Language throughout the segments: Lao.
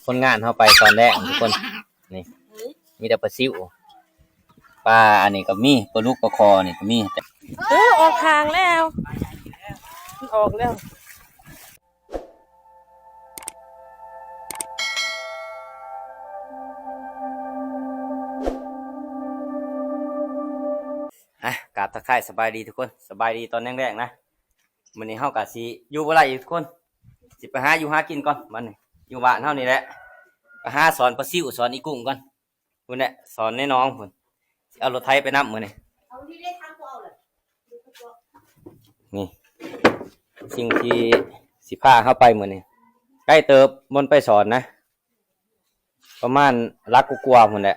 ຄົນງານເຮົາໄປຕອນແລງທຸກຄົນ ນີ້ ມີແຕ່ປາຊິວ ປາອັນນີ້ກໍມີ ປາດຸກ ປາຄໍ່ນີ້ກໍມີ. ເອີ ອອກຫ່າງແລ້ວ ມັນອອກແລ້ວ. ອ່ະ ກາບທັກທາຍສະບາຍດີທຸກຄົນ ສະບາຍດີຕອນແລງໆນະ. ມື້ນີ້ເຮົາກະຊິຢູ່ບໍ່ໄດ້ອີກທຸກຄົນ ຊິໄປຫາຢູ່ຫາກິນກ່ອນບັດນີ້ ຢູ່ບ້ານເຮົານີ້ແຫຼະ ໄປຫາສອນປາຊິວ ສອນອີກຸ້ງກ່ອນ. ພຸ້ນແຫຼະ ສອນໃນໜອງພຸ້ນ ຊິເອົາລົດໄຖໄປນຳມື້ນີ້. ນີ້ ສິ່ງທີ່ຊິພາເຮົາໄປມື້ນີ້ ໄກເຕີບ ບ່ອນໄປສອນນະ ປະມານຫຼັກກວ່າໆພຸ້ນແຫຼະ.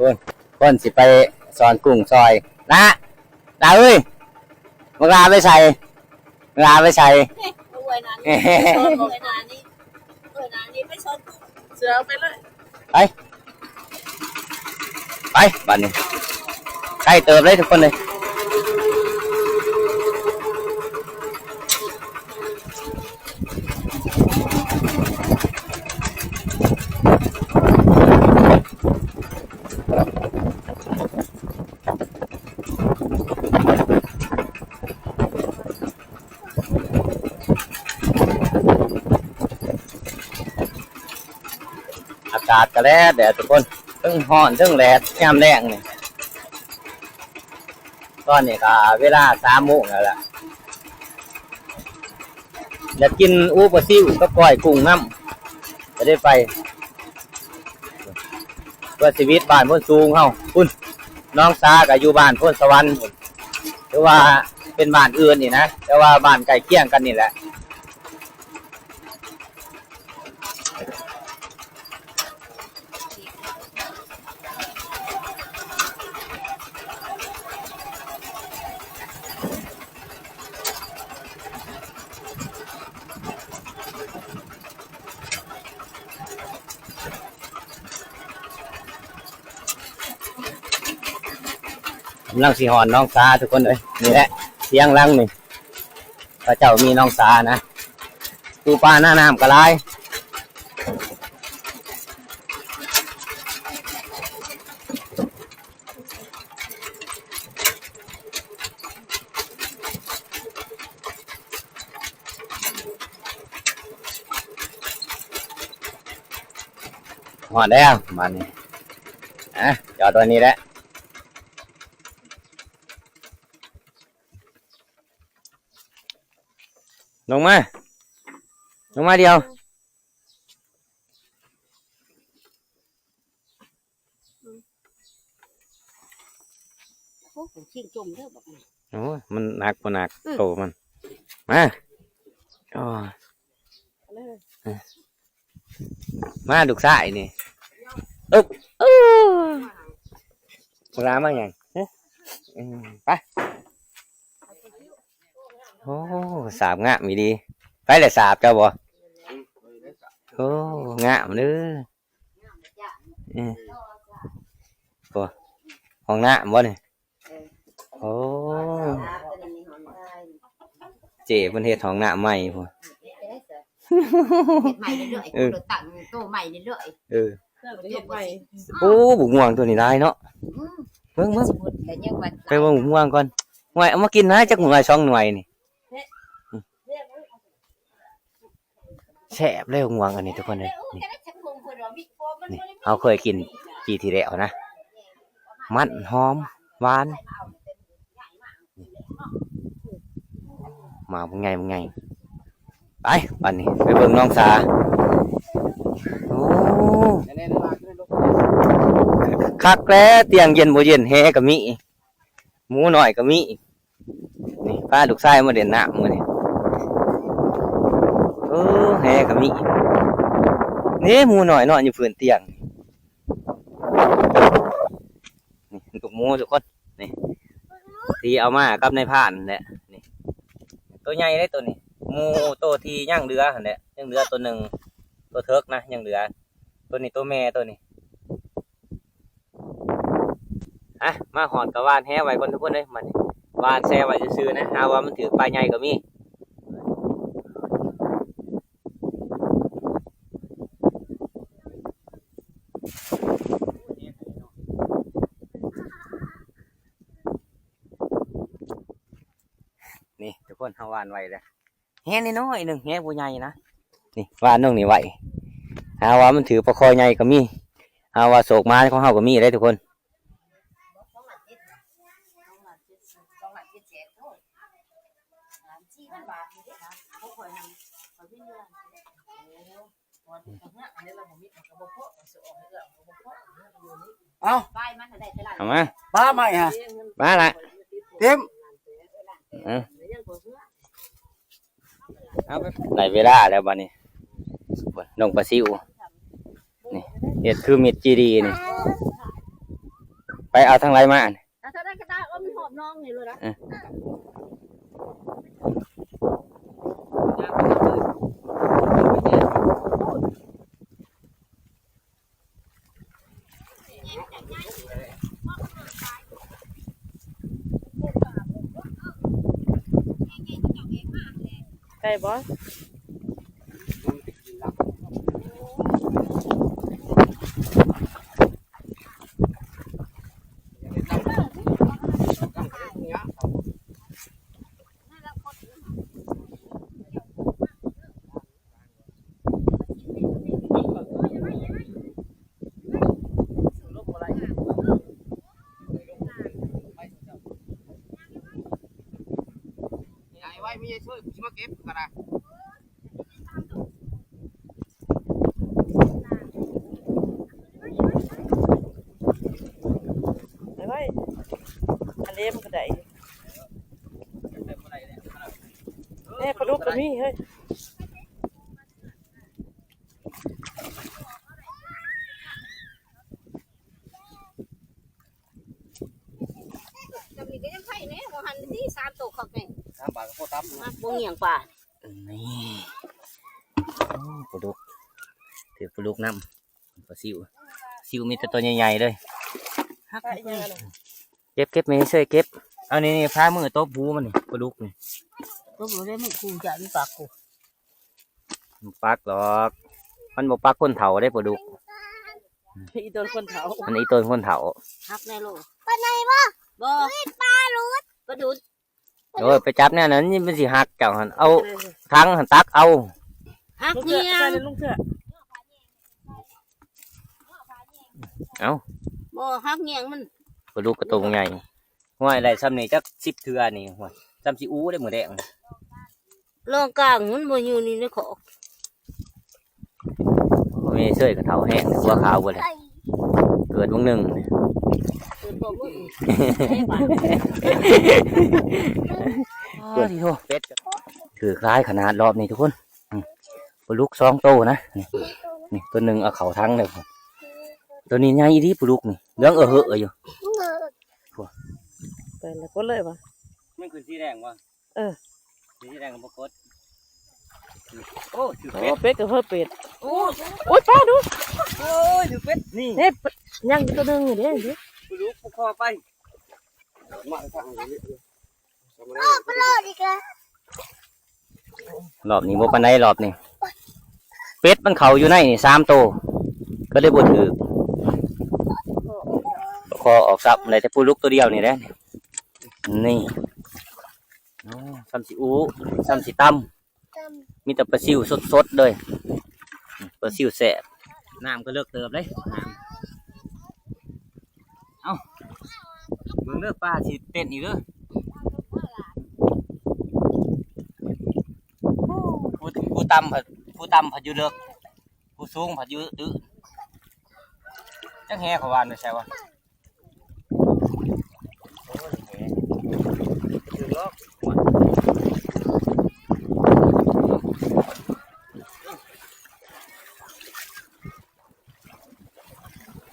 ຄົນ ຄົນຊິໄປສອນກຸ້ງຊອຍ ລະ ລະເອີຍ ບັກຫຼ້າໄປໃສ? ບັກຫຼ້າໄປໃສ? ເອີຍນານີ້ ເອີຍນານີ້ ເອີຍນານີ້ໄປສອນກຸ້ງ ເສືອເອົາໄປເລີຍ ໄປ ໄປ ບາດນີ້ ໄກເຕີບເລີຍທຸກຄົນເລີຍ. ອາກາດກະແດດແດດທຸກຄົນ ເທິງຮ້ອນເທິງແດດຍາມແລງນີ້. ຕອນນີ້ກະເວລາສາມໂມງແລ້ວລະ ຢາກກິນອູປາຊິວກັບກ້ອຍກຸ້ງນຳ ກະໄດ້ໄປ ເພື່ອຊີວິດບ້ານໂພນສູງເຮົາພຸ້ນ ນ້ອງສາກະຢູ່ບ້ານໂພນສະຫວັນພຸ້ນ ຫຼືວ່າເປັນບ້ານອື່ນນີ້ນະ ແຕ່ວ່າບ້ານໃກ້ຄຽງກັນນີ້ແຫຼະ. ກຳລັງຊິຮອດໜອງສາທຸກຄົນເອີຍ ນີ້ແຫຼະ ສຽງຫຼັງນີ້ ເຂົາເຈົ້າມີໜອງສານະ ປູປາໜ້ານ້ຳກໍຫຼາຍ. ຮອດແລ້ວບາດນີ້ ອ່ະ ຈອດໄວ້ນີ້ແຫຼະ ລົງມາ ລົງມາດຽວ. ໂອ້ ໂອ້ຍ ມັນໜັກບໍ່ໜັກ ອືມ ໂຕມັນ ມາ ໂອ້ຍ ເອົາເລີຍ ເອີ ມາລູກຊາຍນີ້ ອຶບ ເອີ ບັກຫຼ້າມາຫຍັງ ຮະ ອືມ ໄປ ໂອ້ ສາບງາມອີ່ຫຼີ ໃຜລະສາບ ເຈົ້າບໍ່ ໂອ້ ງາມເດີ. ເອີ ໂອ້ ຫ້ອງນ້ຳບໍ່ນີ້ ເອີ ໂອ້ ເຈົ້ເພິ່ນເຮັດຫ້ອງນ້ຳໃໝ່ພຸ້ນ ເຮັດໃໝ່ເລື້ອຍໆ ເອີ ຕັ້ງໂຕໃໝ່ເລື້ອຍໆ ເອີ ເຮັດໃໝ່ ໂອ້ ບັກມ່ວງໂຕນີ້ຫຼາຍເນາະ ອືມ ເບິ່ງໆ ໄປເບິ່ງບັກມ່ວງກ່ອນ ຫ້ວຍ ເອົາມາກິນນະ ຈັກໜ່ວຍສອງໜ່ວຍນີ້ ແຊບເລີຍໝ່ວງອັນນີ້ທຸກຄົນເອີຍ ນີ້ ນີ້ເຮົາເຄີຍກິນປີທີ່ແລ້ວນະ ມັນຫອມ ຫວານ ໝາກບັກໃຫຍ່ ບັກໃຫຍ່. ໄປ ບາດນີ້ໄປເບິ່ງນ້ອງສາ. ໂອ້ ຄັກແລ້ວ ຕຽງເຢັນບໍ່ເຢັນ ແຫກໍມີ ໝູນ້ອຍກໍມີ. ນີ້ ພາລູກຊາຍມາຫຼິ້ນນ້ຳມື້ນີ້. ເອີ ແຫກໍມີ. ນີ້ ໝູນ້ອຍນອນຢູ່ພື້ນຕຽງ. ນີ້ ລູກໝູທຸກຄົນ ນີ້ ທີ່ເອົາມາກັບນາຍພານແຫຼະ. ນີ້ ໂຕໃຫຍ່ເດ້ໂຕນີ້ ໝູໂຕທີ່ຍັງເຫຼືອຫັ້ນແຫຼະ ຍັງເຫຼືອໂຕໜຶ່ງ ໂຕເຖິກນະ ຍັງເຫຼືອ. ໂຕນີ້ໂຕແມ່ໂຕນີ້. ອ່ະ ມາຮອດກໍຫວ່ານແຫໄວ້ກ່ອນທຸກຄົນເອີຍ ມັນຫວ່ານແຊ່ໄວ້ຊື່ໆນະ ຫາວ່າມັນຖືກປາໃຫຍ່ກໍມີ. ນີ້ທຸກຄົນ ເຮົາຫວ່ານໄວ້ແລ້ວ ແຫນ້ອຍໆໜຶ່ງ ແຫບໍ່ໃຫຍ່ນະ. ນີ້ ຫວ່ານລົງນີ້ໄວ້ ຫາວ່າມັນຖືກປາຄໍໃຫຍ່ກໍມີ ຫາວ່າໂຊກໝານຂອງເຮົາກໍມີເດ້ທຸກຄົນ. ເອົາ ເອົາມາ ປາໃໝ່ຫາ ມາລະ ເຕັມ ເອີ ເອົາໄປ ໄດ້ເວລາແລ້ວບາດນີ້ ລົງປາຊິວ ນີ້ ເຮັດຄືມິດຈີດີນີ້ ໄປເອົາທາງໃດມາ. ຖ້າໄດ້ກະຕາ ເອີ ມັນຫອບນ້ອງນີ້ໂລດນະ ເອີ. ໄດ້ບໍ່? ຍາຍໄວ້ ມີຍາຍຊ່ວຍ ຊິມາເກັບກະດາ. ໄວ້ ອັນເລັມກໍໄດ້ ແນ່ ປາດຸກກໍມີເຮີ້ຍ. ຈຳນີ້ກໍຍັງໄຄແນ່ ບໍ່ຫັນຊິສາມໂຕຄັກແນ່ ສາມບາດກໍພໍຕຳ ມາບໍ່ງຽງປາ. ນີ້ ໂອ້ ປາດຸກ ຖືກປາດຸກນຳ ປາຊິວ ຊິວມີແຕ່ໂຕໃຫຍ່ໆເລີຍ. ເກັບ ເກັບ ແມ່ຊ່ວຍເກັບ. ເອົາ ນີ້ໆ ພາມືຕົບຫູມັນນີ້ ປາດຸກນີ້ ຕົບບໍ່ໄດ້ ມັນຂູ່ຈະມັນປາກກູ. ມັນປັກດອກ ມັນບໍ່ປັກຄົນເຖົ້າເດ້ປາດຸກ ອີຕົນຄົນເຖົ້າ ມັນອີຕົນຄົນເຖົ້າ. ຫັກແນ່ໂລດ ປານໃດບໍ່? ບໍ່ ປາຫຼຸດ ປາດຸດ. ໂອ້ຍ ໄປຈັບແນວນັ້ນ ມັນຊິຫັກເຈົ້າຫັ້ນ ເອົາຖັງຫັ້ນຕັກເອົາ ຫັກແຮງ. ເອົ້າ ບໍ່ ຫັກແຮງມັນ ປາດຸກກະໂຕໃຫຍ່. ຫ້ວຍ ໄດ້ຊ່ຳນີ້ຈັກສິບເທື່ອນີ້ ຫ້ວຍ ຊ່ຳຊິອູເດ້ມື້ແລງ. ລອງກາງມັນບໍ່ຢູ່ນີ້ໃນຄອກ ມີເຊີຍກະເຖົ້າແຮງ ຫົວຂາວເບິດແລ້ວ ເກີດວັງໜຶ່ງ ເກີດບໍ່ເບິ່ງ ເປັດ ຖືກຫຼາຍຂະໜາດລອບນີ້ທຸກຄົນ. ອືມ ປາດຸກສອງໂຕນະ ນີ້ ນີ້ ໂຕໜຶ່ງເອົາເຂົ້າຖັງແລ້ວ ໂຕນີ້ໃຫຍ່ອີ່ຫຼີປາດຸກນີ້ ເຫຼືອງເອີເຫີຢູ່. ໄປແລ້ວກົດເລີຍຫວາ ມັນຂຶ້ນສີແດງບໍ່? ເອີ ສີແດງກໍບໍ່ກົດ. ໂອ້ ຖືກເປັດ ໂອ້ ເປັດກໍເຮີເປັດ. ໂອ້ ໂອ້ຍ ປາດູ ໂອ້ຍ ຖືກເປັດ ນີ້ ເຮັດ ຍັງອີກໂຕໜຶ່ງນີ້ເດ້ ປາດຸກ ປາຄໍໄປ ມາທາງນີ້ ໂອ້ ປາໂລດອີກແລ້ວ. ລອບນີ້ບໍ່ປານໃດ ລອບນີ້ ເປັດມັນເຂົ້າຢູ່ໃນນີ້ສາມໂຕ ກໍເລີຍບໍ່ຖືກ ປາຄໍອອກຊັບ ໄດ້ແຕ່ປາດຸກໂຕດຽວນີ້ແຫຼະ ນີ້. ໂອ້ ຊ່ຳຊິອູ ຊ່ຳຊິຕຳ ມີແຕ່ປາຊິວສົດໆເລີຍ ປາຊິວແຊບ. ນ້ຳກໍເລິກເຕີບເດ້ ນ້ຳ ເອົ້າ ເບິ່ງເດີ ປາຊິເຕັ້ນອີກເດີ. ຜູ້ ຜູ້ຕ່ຳພັດ ຜູ້ຕ່ຳພັດຢູ່ເລິກ ຜູ້ສູງພັດຢູ່ຕື້ນ. ຈັກແຫເຂົາຫວ່ານໄປໃສວະ? ໂອ້ຍ ແຫ ຖືກລອກ.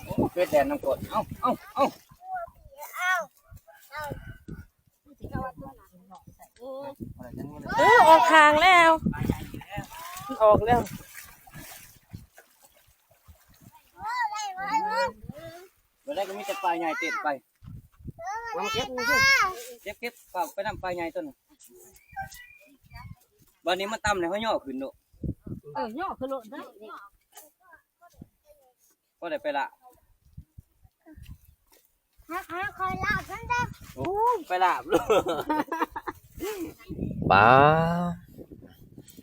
ໂອ້ ເປັດແລ່ນນຳກົ້ນ. ເອົ້າ ເອົ້າ ເອົ້າ ເອີ ອອກຫ່າງແລ້ວ ມັນອອກແລ້ວ. ບໍ່ໄດ້ກໍມີແຕ່ປາໃຫຍ່ເຕັມໄປ. ເກັບ ເກັບ ເກັບ ຝາກໄປນຳປາໃຫຍ່ຕົວນັ້ນ. ບັດນີ້ມັນຕ່ຳແລ້ວ ເຮົາຍໍຂຶ້ນໂລດ. ເອີ ຍໍຂຶ້ນໂລດໄດ້. ບໍ່ໄດ້ໄປລາບ. ຫາ ຫາຂ້ອຍລາບນຳເດີ. ໂອ້ຍ ໄປລາບໂລດ. ປາ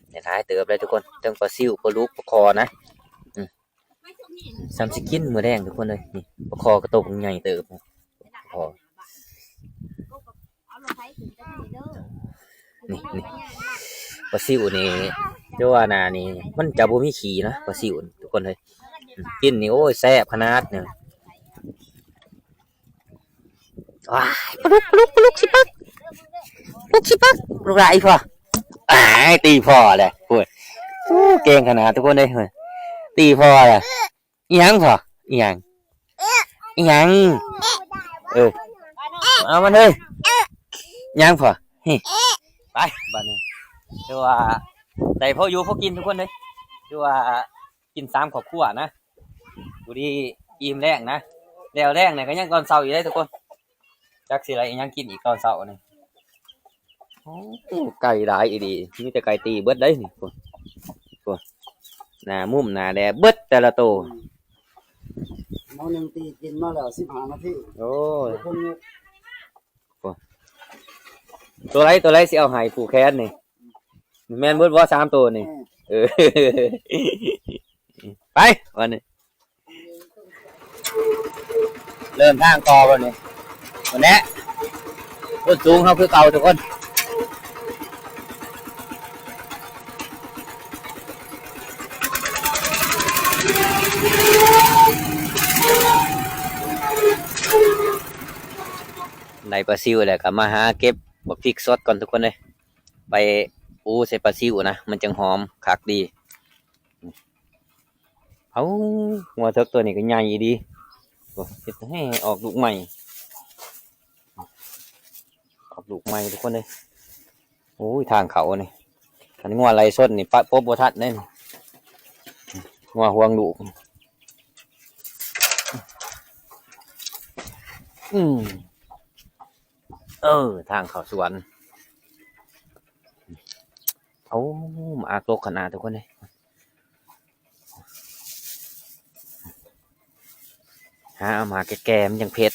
ໄດ້ຫຼາຍເຕີບເລີຍທຸກຄົນ ເຖິງປາຊິວ ປາດຸກ ປາຄໍ່ນະ. ອືມ ສ່ຳຊິກິນມື້ແລງທຸກຄົນເອີຍ. ນີ້ປາຄໍ່ກະໂຕບັກໃຫຍ່ເຕີບ ປາຄໍ່. ນີ້ ນີ້ ປາຊິວນີ້ ແຕ່ວ່າໜ້ານີ້ມັນຈະບໍ່ມີຂີ້ນະ ປາຊິວນີ້ທຸກຄົນເອີຍ. ກິນນີ້ ໂອ້ຍ ແຊບຂະໜາດນີ້. ວ້າຍ ປາດຸກ ປາດຸກ ປາດຸກຊິປັກ ປາດຸກຊິປັກ. ລູກຫຼ້າ ອີ່ພໍ່ ອ້າຍ ຕີພໍ່ແຫຼະ. ໂອ້ຍ ໂອ້ ເກັ່ງຂະໜາດທຸກຄົນເອີຍ ຕີພໍ່ແຫຼະ. ອີ່ຫຍັງພໍ່? ອີ່ຫຍັງ? ອີ່ຫຍັງ? ເອີ ເອົາມັນເຮີ້ຍ. ຫຍັງພໍ່? ນີ້ ໄປບາດນີ້. ຖືວ່າໄດ້ພໍຢູ່ພໍກິນທຸກຄົນເອີຍ. ຖືວ່າກິນສາມຄອບຄົວນະ ພໍດີອີ່ມແລງນະ. ແລ້ວແລງນີ້ກໍຍັງຕອນເຊົ້າຢູ່ເດ້ທຸກຄົນ. ຈັກຊິໄດ້ອີ່ຫຍັງກິນອີກຕອນເຊົ້ານີ້. ໂອ້ ໄກ່ຫຼາຍອີ່ຫຼີ ມີແຕ່ໄກ່ຕີເບິດເດ້ນີ້. ພຸ້ນ ພຸ້ນ ໜ້າມຸມໜ້າແດ່ເບິດແຕ່ລະໂຕ. ໝໍໜຶ່ງຕີກິນມາແລ້ວສິບຫ້ານາທີ. ໂອ້ຍ ຄົນນີ້ ໂອ້ ໂຕໃດ ໂຕໃດຊິເອົາໃຫ້ຜູກແຂນນີ້? ແມ່ນເບິດບໍ່ສາມໂຕນີ້? ເອີ ເອີ ໄປ ບາດນີ້. ເລີ່ມທາງຕໍ່ບາດນີ້. ພຸ້ນແຫຼະ ຄົນສູງເຮົາຄືເກົ່າທຸກຄົນ. ໄດ້ປາຊິວແລ້ວກໍມາຫາເກັບບັກພິກສົດກ່ອນທຸກຄົນເອີຍ. ໄປອູໃສ່ປາຊິວນະ ມັນຈັ່ງຫອມຄັກດີ. ເອົາ ງົວເຖິກຕົວນີ້ກໍໃຫຍ່ດີ. ໂອ້ ເຮັດໃຫ້ອອກລູກໃໝ່ ອອກລູກໃໝ່ທຸກຄົນເອີຍ. ໂອ້ຍ ທາງເຂົ້ານີ້ ຄັນງົວໄລ່ຊົນນີ້ປະ ປົບບໍ່ທັນເດ້. ງົວຫ່ວງລູກ. ອືມ ເອີ ທາງເຂົ້າສວນ. ໂອ້ ໝາກດົກຂະໜາດທຸກຄົນເອີຍ. ຫາເອົາໝາກແກ່ໆ ມັນຈັ່ງເຜັດ.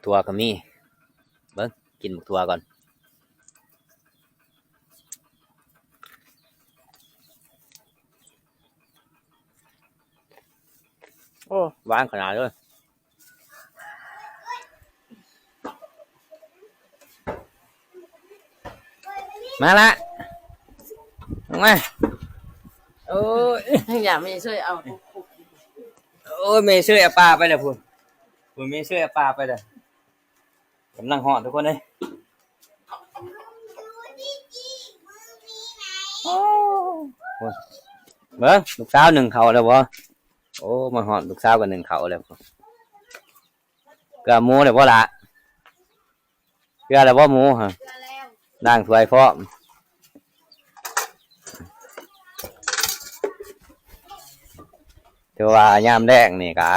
ຖົ່ວກໍມີ ເບິ່ງ ກິນບັກຖົ່ວກ່ອນ. ໂອ້ ຫວານຂະໜາດເລີຍ. ມາລະ ມາ. ໂອ້ຍ ຢາກແມ່ຊ່ວຍເອົາ. ໂອ້ຍ ແມ່ຊ່ວຍເອົາປາໄປແລ້ວພຸ້ນ ພຸ້ນແມ່ຊ່ວຍເອົາປາໄປແລ້ວ. ກຳລັງຮ້ອນທຸກຄົນເອີຍ. ໂອ້ ເບິ່ງ ລູກສາວໜຶ້ງເຂົ້າແລ້ວບໍ່? ໂອ້ ມາຮອດ ລູກສາວກໍໜຶ້ງເຂົ້າແລ້ວ. ເກືອໝູແລ້ວບໍ່ລະ? ເກືອແລ້ວບໍ່ໝູ? ຮະ ລ້າງຖ້ວຍພ້ອມ. ຖືວ່າຍາມແລງນີ້ກະ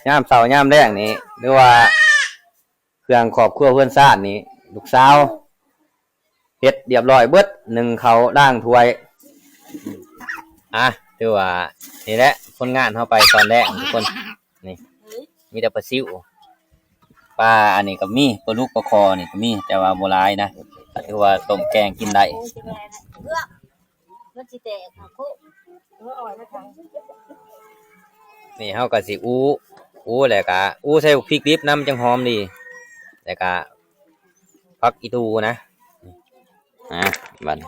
ຍາມເຊົ້າຍາມແລງນີ້ ຫຼືວ່າ ເຄື່ອງຄອບຄົວເຮືອນຊານນີ້ ລູກສາວເຮັດລຽບລ້ອຍເບິດ ໜຶ້ງເຂົ້າ ລ້າງຖ້ວຍ. ອ່ະ ຖືວ່ານີ້ແຫຼະ ຜົນງານເຮົາໄປຕອນແລງທຸກຄົນ. ນີ້ ມີແຕ່ປາຊິວ ປາອັນນີ້ກໍມີ ປາດຸກ ປາຄໍ່ນີ້ກໍມີ ແຕ່ວ່າບໍ່ຫຼາຍນະ ກໍຖືວ່າຕົ້ມແກງກິນໄດ້. ມັນຊິແຕກ ນີ້ເຮົາກໍຊິອູ່ ອູ່ແລ້ວກໍອູ່ໃສ່ພລິກດິບນຳ ມັນຈັ່ງຫອມດີ ແລ້ວກໍຜັກອີ່ຕູ່ນະ. ອ່າ ບັດ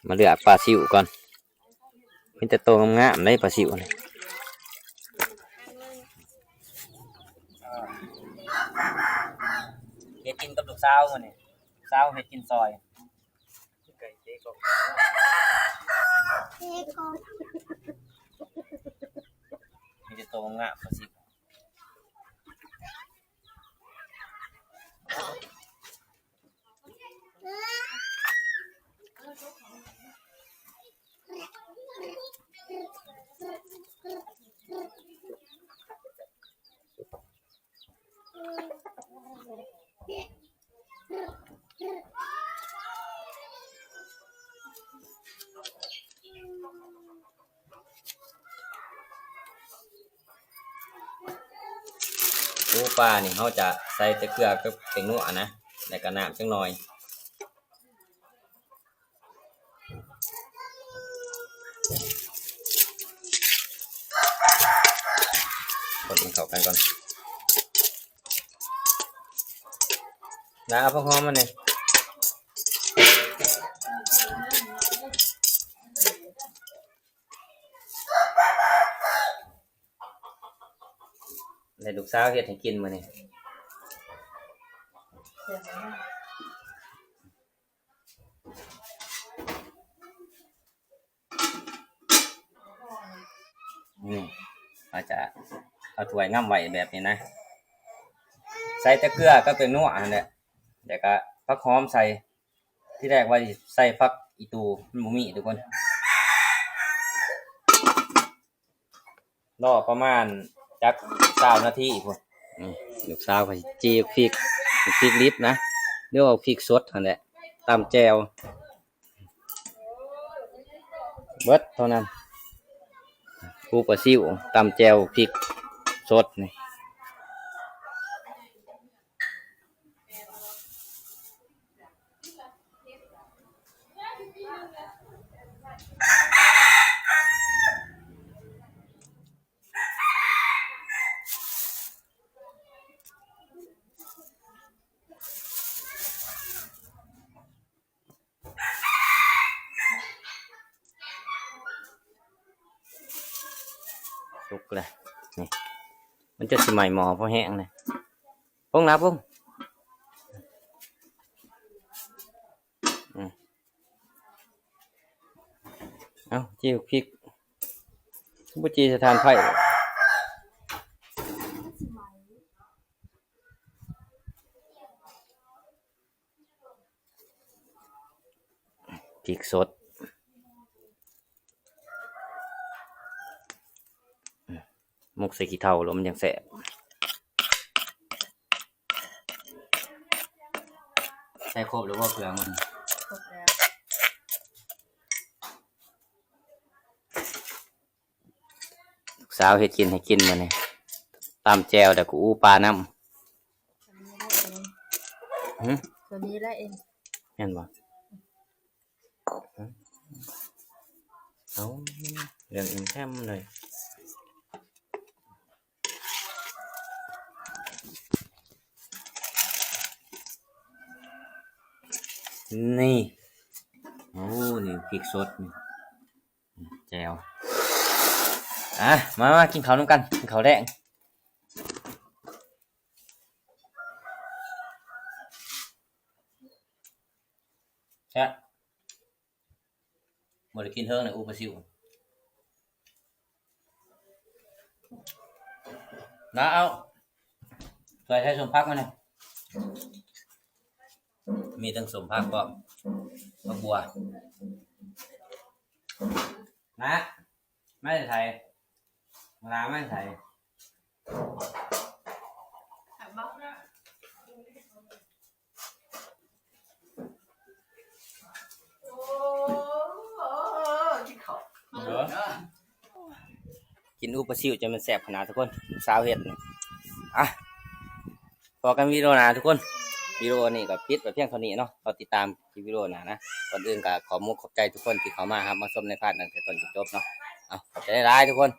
ມາເລືອກປາຊິວກ່ອນ ມີແຕ່ໂຕງາມໆເດ້ປາຊິວນີ້. ເຮັດກິນກັບລູກສາວມື້ນີ້ ສາວເຮັດກິນຊ່ອຍ. ມີແຕ່ໂຕງາມໆ ປາຊິວ. ໂອ້ ປານີ້ເຮົາຈະໃສ່ແຕ່ເກືອກັບແປ້ງນົວນະ ແລ້ວກໍນ້ຳຈັກໜ່ອຍ. ຄົນເຂົ້າກັນກ່ອນ ແລ້ວເອົາຜັກຫອມມານີ້. ແລ້ວລູກສາວເຮັດໃຫ້ກິນມື້ນີ້. ນີ້ ເຮົາຈະເອົາຖ້ວຍງຳໄວ້ແບບນີ້ນະ ໃສ່ແຕ່ເກືອກັບແປ້ງນົວຫັ້ນແຫຼະ ແລ້ວກະຜັກຫອມໃສ່. ທີແລກວ່າຊິໃສ່ຜັກອີ່ຕູ່ ມັນບໍ່ມີທຸກຄົນ. ລໍປະມານຈັກຊາວນາທີພຸ້ນ. ນີ້ ລູກສາວກໍຊິຈີ່ພລິກ ພລິກດິບນະ ຫຼືວ່າພລິກສົດຫັ້ນແຫຼະ ຕຳແຈ່ວ ເບິດເທົ່ານັ້ນ. ປູປາຊິວ ຕຳແຈ່ວ ພລິກສົດນີ້. ສຸກແລ້ວ ນີ້ ມັນຈະຊິໄໝ້ໝໍ້ພໍແຮງນະ. ປົງລາປົງ ອືມ ເອົາ ຈີ່ພລິກ ຄືບໍ່ຈີ່ສະຖານໄຟ? ພລິກສົດ ໝົກໃສ່ຂີ້ເຖົ້າໂລດ ມັນຈັ່ງແຊບ. ໃສ່ຄົບແລ້ວບໍ່ເຄື່ອງມັນ? ຄົບແລ້ວ. ລູກສາວເຮັດກິນໃຫ້ກິນມື້ນີ້ ຕຳແຈ່ວ ແລ້ວກໍອູ່ປານຳ. ຫື? ຕົວນີ້ແຫຼະເອງ ແມ່ນບໍ່? ເອົາ ເລື່ອງອີ່ແຮມເລີຍ. ນີ້ ໂອ້ ນີ້ພິກສົດນີ້ ແຈ່ວ. ອ່ະ ມາ ມາກິນເຂົ້ານຳກັນ ກິນເຂົ້າແລງ. ແຊບ. ບໍ່ໄດ້ກິນເຖິງເລີຍ ອູປາຊິວ. ນາເອົາ ຊ່ວຍໃສ່ສົ້ມຜັກມາແດ່. ມີທັງສົ້ມຜັກພ້ອມ ຜັກບົວ. ນາ ມາແຕ່ໃສ? ມາ ມາແຕ່ໃສ? ແຊບບໍ່? ກິນອູປາຊິວຈົນມັນແຊບຂະໜາດທຸກຄົນ ສາວເຮັດນີ້. ອ່ະ ພໍ້ກັນວິດີໂອໜ້າທຸກຄົນ. ວິດີໂອນີ້ກໍປິດໄວ້ພຽງເທົ່ານີ້ເນາະ. ລໍຕິດຕາມຄລິບວິດີໂອໜ້ານະ. ກ່ອນອື່ນກໍຂອບມຸກຂອບໃຈທຸກຄົນທີ່ເຂົ້າມາຮັບມາຊົມໃນພາດນັ້ນແຕ່ຕົ້ນຈົນຈົບເນາະ. ເອົາ ຂອບໃຈຫຼາຍໆທຸກຄົນ.